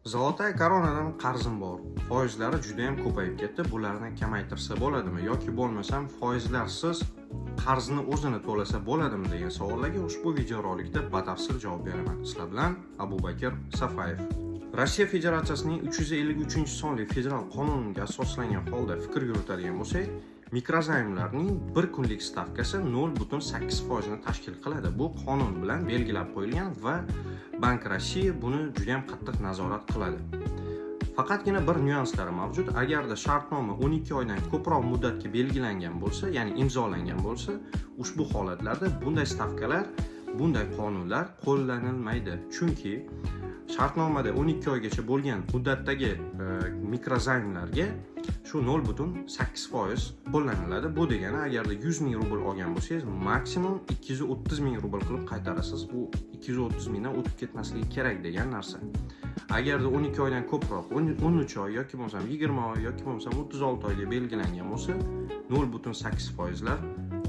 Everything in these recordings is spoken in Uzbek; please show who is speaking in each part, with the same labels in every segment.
Speaker 1: Золотая Koronadan qarzim bor. Foizlari juda ham ko'payib ketdi. Bularni kamaytirsa bo'ladimi yoki bo'lmasam foizlarsiz qarzni o'zini to'lasa bo'ladimi degan savollarga ushbu videorolikda batafsil javob beraman. Sizlar bilan Abu Bakr Safayev. Rossiya Federatsiyasining 353-sonli federal qonuniga asoslangan holda fikr yuritadigan bo'lsak, mikrozaymlarning bir kunlik stavkasi 0,8% ni tashkil qiladi. Bu qonun bilan belgilab qo'yilgan va Bank Rossiya buni juda ham qattiq nazorat qiladi. Faqatgina bir nyuanslari mavjud. Agarda shartnoma 12 oydan ko'proq muddatga belgilangan bo'lsa, ya'ni imzolangan bo'lsa, ushbu holatlarda bunday stavkalar, bunday qonunlar qo'llanilmaydi. Chunki shartnomada 12 oygacha bo'lgan muddatdagi mikrozaymlarga shu 0,8% qo'llaniladi. Bu degani, agarda 100 ming rubl olgan bo'lsangiz, maksimum 230 ming rubl qilib qaytarasiz. Bu 230 mingdan o'tib ketmasligi kerak degan narsa. Agarda 12 oydan ko'proq, 13 oy yoki bo'lmasam 20 oy yoki bo'lmasam 36 oyga belgilangan bo'lsa, 0,8% lar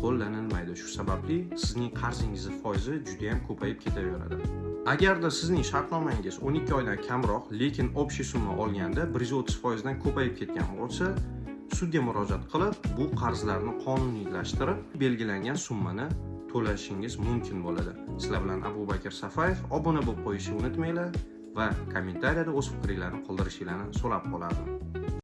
Speaker 1: qo'llanilmaydi. Shu sababli sizning qarzingizni foizi juda ham ko'payib ketaveradi. Agarda sizning shartnomangiz 12 oydan kamroq, lekin общий summa olganda 130% dan ko'payib ketgan bo'lsa, sudga murojaat qilib, bu qarzlarni qonuniylashtirib, belgilangan summani to'lashingiz mumkin bo'ladi. Sizlar bilan Abu Bakr Safayev. Obuna bo'lib qo'yishni unutmanglar va kommentariyada o'z fikringlarni qoldirishinglarni so'rab qolardim.